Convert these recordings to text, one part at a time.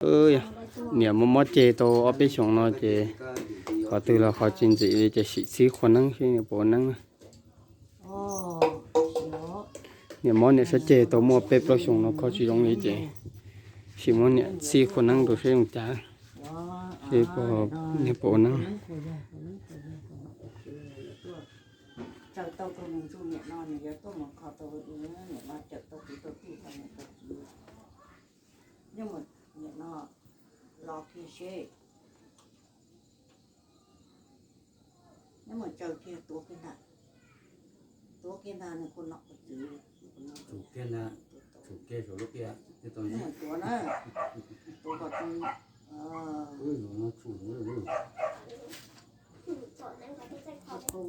Niam mob mob ceg tau ob peb xyoos no ces qhov twg los qhov tsis ntxim li ces sim txhib qhua neeb seb niam puas ua neeb na. Niam mob niam sab ceg tau muaj peb plaub xyoos no kho tsis zoo li ces sim muab niam txhib qhua neeb rau seb zoo cas, seb niam puas ua neeb. Tsaws tau tus nus ntsuj niam no nws yuav tuaj mus kho tau niam no cawm tau tus tau tij tau niam tau txiv. Yeej mus niam no los kiag seb. Neb mus tsaws kiag tuav kiag ntag, tuav kiag ntag nws kuj nom kuv txwv. Neb mus tuav na, tuav kom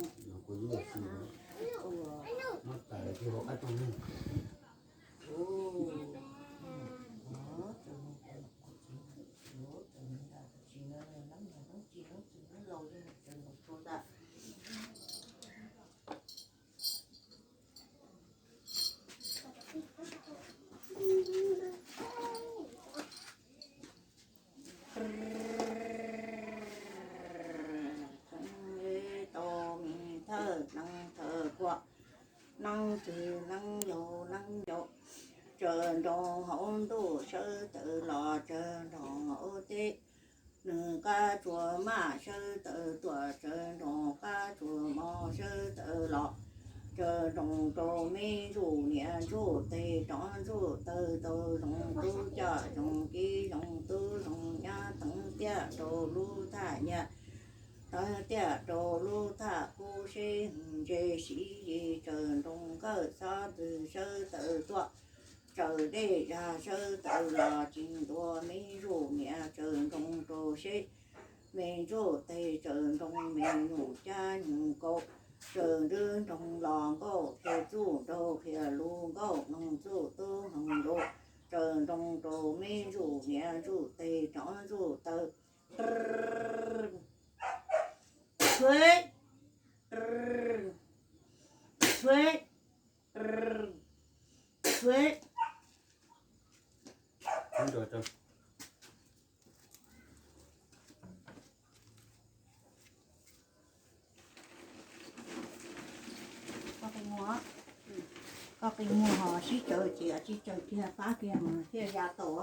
Tau me thawj neeb thawj kuaj, neeb twg neeb yaug neeb ncaus, tsaws nroo hauv ntuj sawv tawm los, tsaws nroo hauv teb, nws qab tsuas maj sawv tawm tuaj, tsaws nroo qab tsuas mos sawv tawm los, tsaws nroo rau me ntsuj niam ntsuj teg rov ntsuj taw tau zoo tub coj zoo kiv zoo tub zoo nyab teev tiaj rau lub thaj nyaj, teev tiaj rau lub thaj kub seb ntse siv yi, tsaws nroo nkawj xob twg sawv tawm tuaj, tsaws dej zag sawv tawm los, tsis ntuas me ntsuj niam tsaws nroo rau seb me ntsuj teg, tsaws nroo me nyuam cab nyuam kaus, tsaws nroo los nkauj qhia txuj nraug qhia lus, nkauj mloog txuj tub mloog lus, tsaws nroo rau me ntsuj niam ntsuj teg rov ntsuj taw. Koj qi muag ho sib tsaws ces tsis tsaws kiag pab kiag mas thiaj ya tau.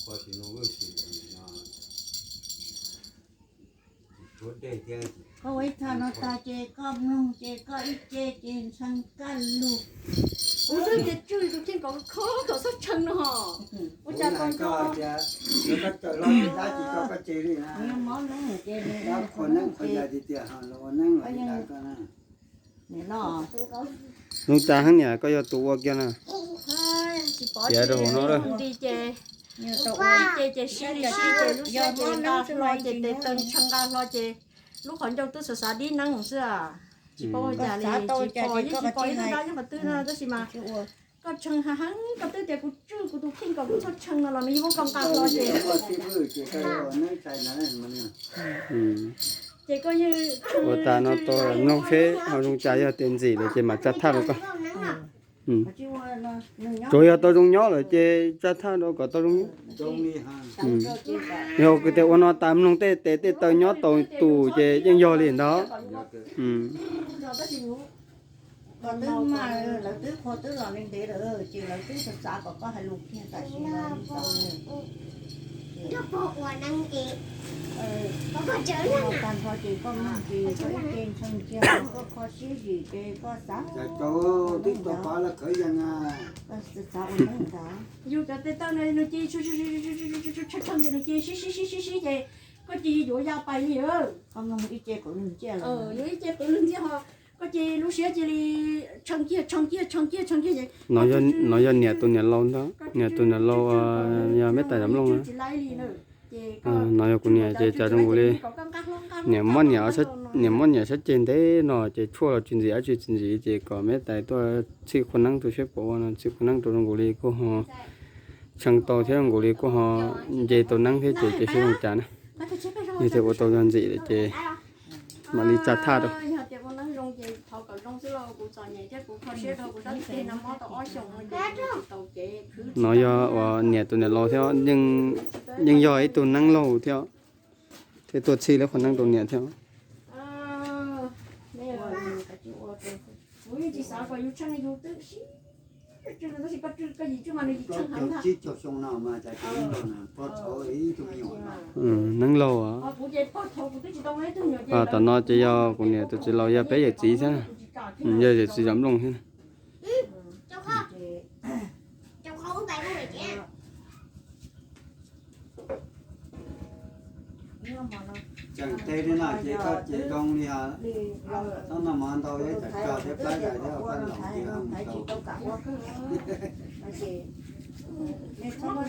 Koj ua ib txha no tag ces koj mloog ces koj ib ce ces ntshee kaj lug. Kuv xwb tias tswj tus kheej kom kho kom txhob tshee no ho. Ua cas koj nco tias koj cawm los dab tsis tso koj tseg li na. Mob neeb ces qhua neeb qhua yas tiag tiag ho los ua neeb los li ntawd koj na. Zoo cas heev niam, koj yog tus ua kiag na. Piav rau hauv no lawm. Nti ces ib ce ces sib li sib ces lub siab ces nqa hlo ces tes taw tshee nqa hlo ces lub qhov ncauj twb xav xav dib neeb xwb. Tsis paub ua cas li, tsis pom yeej tsis pom ib tug dab nyob qhov twg no tab sis mas koj tshee heev heev, koj twb tias kuv tswj kuv tus kheej kom kuv txhob tshee no los nws yeej muab koj nqa hlo ces ces koj yeej ua tas no tau mloog seb ho zoo cas, yog tias ntxim lawm ces mam tsa thaj rau koj. Tsuas yog tau zoo nyob lawm ces tsa thaj rau kom tau zoo nyob. Yog kuv tias ua no tas mloog tej tes tej taw nyob tau tus ces yeej yog li ntawd. Koj twb maj, lawv twb qhua twb los li ntev lawm ces lawv twb xav xav kom koj hais lus kiag tam sim no li ntawd. Tag nrho ces koj mloog ces koj ib ce ntshee kiag, koj kho siab zim ces koj xav, twb tau pov lawv khawv yees, koj xav ua neeb ntag. Yus cov tes taw no nws cia tshee tshee ces nws cia sib sib sib sib sib ces koj cia yuav ya pais li. Koj mloog ib ce qwv lug nciaj, yuav ib ce qwv lug nciaj ho koj cia lub siab cia li tshee kiag tshee kiag tshee kiag tshee kiag ces no yog niam tus niam laus ntag, niam tus niam laus yog meb tais Zam Looj na. No yog kuv niam ces cas zoo nkaus li niam muab niam, niam muab niam sab ceg ntev no ces tshuaj los tsis ntxim dab tsi tsis ntxim ces kom meb tais tuaj txhij qhua neeb rau seb puas ua no, txhij qhua neeb rau zoo nkaus li kuj ho tshee tau thiab zoo nkaus li kuj ho nce tau neeb thiab ces cia seb zoo cas na. Yog tias ua tau yog ntxim lawm ces mam li tsa thaj rau. No yog uas niam tus niam laus thiab, yeej yog ib tug neeb laug thiab, thiab tuaj txhij lub qhua neeb rau niam thiab. Neeb laug, tom no ces yog kuv niam tus txiv laus yog peb yawm txiv thiab, yog yawm txiv Zam Looj thiab. Tseem tes li no ces koj ces zoo li ho, txhob noj mov ntau thiab, tsam tsog thiab plab dais thiab koj los ces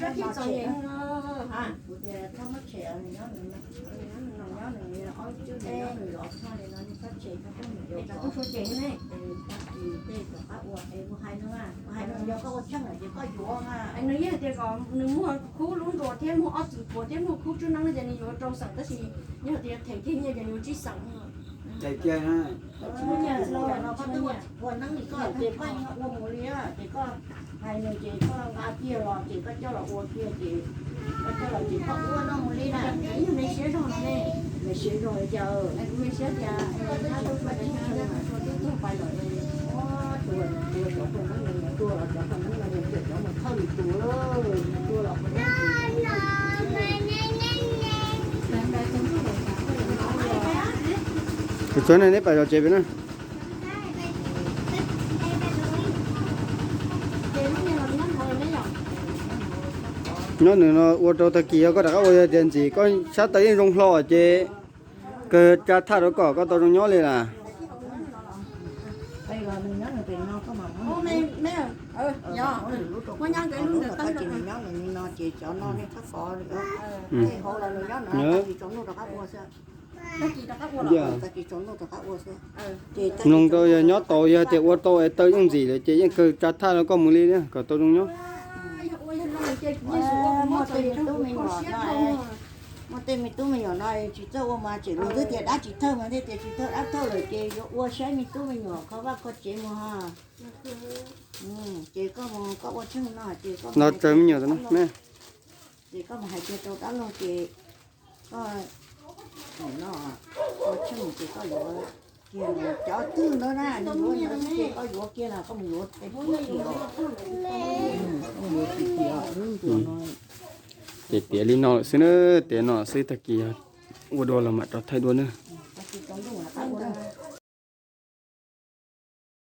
mus tau. Nws yeej hais tias kom nws muag khub lub nruas thiab muag ob txwm puas thiab muag khub tswb neeb no ces nws yuav rau xeem tab sis yog tias them kiag nyiaj ces nws yuav tsib xeem. Ua neeb ces koj ua mus li ces koj hais nws ces koj nqa kiag los ces koj coj los ua kiag ces koj coj los ces koj ua no mus li na. Me siab zoo li cas? Ua tus cov poj neeb no tua los cov poj neeb no mus cawm cov mus thawj tus tua los Kuv tsuav nej, neb pais zov tsev pem na. Nyob nws no ua rau tag kis yog koj rov qab ua, yog tias ntxim koj sab taw yeej zoo hlo ces kawg tsa thaj rau kom koj tau zoo nyob li las. Mloog rau yog nyob tau, yog tias ua tau es taw yeej ntxim lawm ces yeej kawg tsa thaj rau koj mus li kom tau zoo nyob. Muaj tej me tub me nyuam no tsis txawj ua mas tseem los twb tias dab tsis thawj mas thiaj tias tsis thawj, dab thawj lawm ces yuav ua saib me tub me nyuam kho vaj kho tsev mus ha. Ces koj mus koj ua tsheej no ces koj no tsaws me nyuam no, ces koj mus hais kiag rau dab laug ces koj no ua tsheej ces koj yuav kiag cov twg ntawd na, nws yuav ntawd ces koj yuav kiag los koj mus yuav tes puav tim, koj mus yuav tim tim lub nruas no. Ces tiav li no lawm xwb na, tiav no xwb, tag kis ua dua los mam rov thaij dua na.